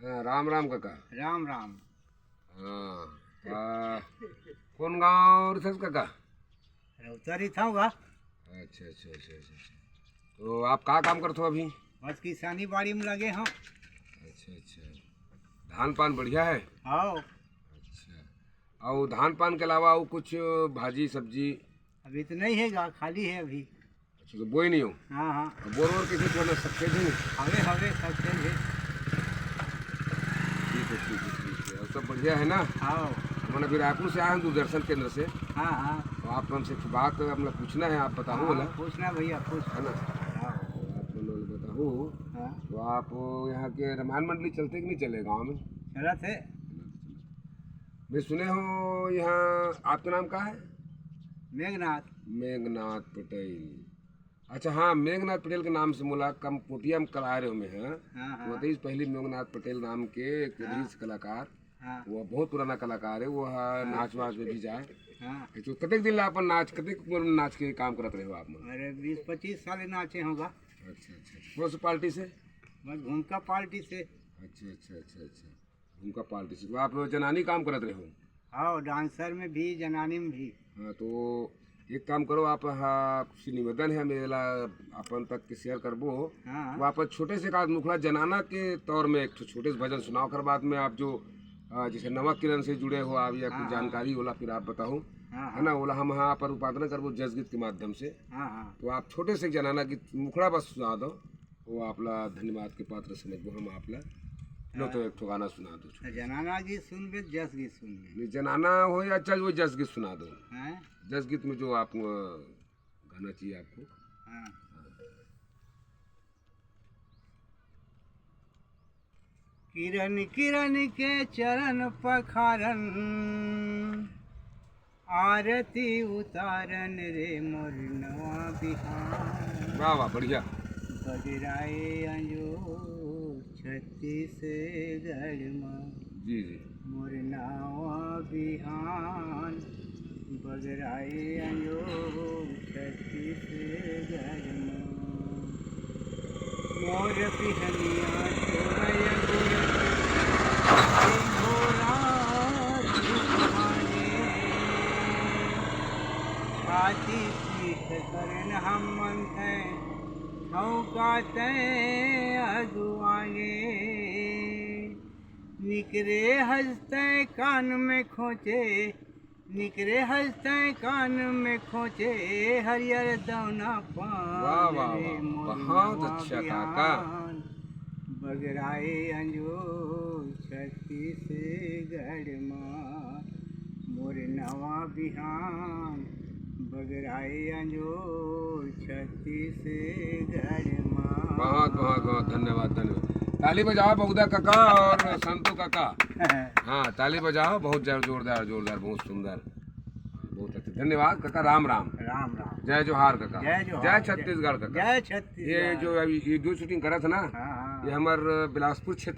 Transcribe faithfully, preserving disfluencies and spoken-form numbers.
हाँ, राम राम काका। राम राम। हाँ, आ, कौन गाँव रिथस काका? रौतरी था हुआ। अच्छा, अच्छा, अच्छा, अच्छा, अच्छा। तो आप का काम करत हो अभी? बस किसानी बाड़ी में लगे हम। अच्छा, अच्छा। धान पान बढ़िया है? हाँ। अच्छा। और धान पान के अलावा और कुछ भाजी सब्जी? अभी तो नहीं है गा, खाली है अभी। अच्छा, तो बोए नहीं हो? हाँ, हाँ। तो बोर वोर कैसे छोड़ना, सब खेत है? हवे, हवे, सब खेत है। ठीक है, ठीक है, ठीक है। और सब बढ़िया है ना? हाँ। हम अभी रायपुर से आए हैं दूरदर्शन केंद्र से। हाँ, हाँ। तो आप हमसे एक बात मतलब पूछना है, आप बताओ हाँ, बोला। पूछना भैया, पूछ। है ना? हाँ। तो आप लोग बताओ। हाँ। तो आप यहाँ के रामायण मंडली चलते कि नहीं चले गाँव में? चलत है। मैं सुने हूँ यहाँ, आपका नाम का है? मेघनाथ। मेघनाथ पटेल। अच्छा, हाँ, मेघनाथ पटेल के नाम से मोला कम कोटिया में कल आए रहे हो मैं, हाँ। हाँ, हाँ। वो तो इस पहली मेघनाथ पटेल नाम के एक हाँ। रील्स कलाकार, हाँ। वो बहुत पुराना कलाकार है, वो हाँ, हाँ। नाच वाच में भी जाए। हाँ। तो कतेक दिन ला अपन नाच, कतेक उम्र में नाच के काम करत रहे हो आप मन? अरे, बीस पच्चीस साल नाचे होगा। अच्छा, अच्छा। कौन सी पार्टी से? बस घुमका पार्टी से। अच्छा, अच्छा, अच्छा, अच्छा। घुमका पार्टी से। तो आप जनानी काम करत रहे हो? हाँ, डांसर में भी, जनानी में भी। हाँ, तो एक काम करो आप, हाँ, आपसे निवेदन है मेरा, अपन तक के शेयर करबो। हाँ। तो आप छोटे से एक आध मुखड़ा जनाना के तौर में एक ठो छोटे से भजन सुनाओ, कर बाद में आप जो, आ, जैसे नवा किरण से जुड़े हो आप या कुछ हाँ, हाँ। जानकारी होला, फिर आप बताओ। हाँ, है ना, हाँ। ओला हम यहाँ पर रूपांतरण करबो जस गीत के माध्यम से। हाँ, हाँ। तो आप छोटे से जनाना गीत मुखड़ा बस सुना दो, वो आपला धन्यवाद के पात्र समझबो हम आपला। लो तो हाँ। एक ठो गाना सुना दो छोटे से। जनाना गीत सुनबे, जस गीत सुनबे। नहीं, जनाना हो या चल, वो जस गीत सुना दो। हैं? जस गीत में जो आप, अ, गाना चाहिए आपको। हाँ। किरण किरण के चरण पखारन, आरती उतारन रे मोर नवा बिहान। वाह, वाह, बढ़िया। बगराए अंजोर छत्तीसगढ़ मा। जी, जी। मोर नवा बिहान, बगराए अंजोर छत्तीसगढ़ मा। मोर बिहनिया छोड़य अंजोर, सिंघोरा तूफाने। छाती पीठ करन हम मन तैं, ठौका तैं अगुवाने। निकरे हंसते कान में खोचे, निकरे हंसते कान में खोचे, हरियर दौना पान वाह, वाह, रे वाह, मोर बहुत नवा अच्छा काका। बिहान। बगराए अंजोर छत्तीसगढ़ मा, मोर नवा बिहान। बगराए अंजोर छत्तीसगढ़ मा। बहुत, बहुत, बहुत धन्यवाद, धन्यवाद। ताली बजाओ बगदा काका और संतू काका। हाँ, ताली बजाओ, बहुत जोर-, जोरदार, जोरदार, बहुत सुंदर, बहुत अच्छा। धन्यवाद काका, राम राम। राम राम। जय जोहार काका। जय जोहार। जय छत्तीसगढ़ काका। जय छत्तीसगढ़। ये जो अभी ये जो शूटिंग करा था ना, हाँ, हाँ। ये हमार बिलासपुर क्षेत्र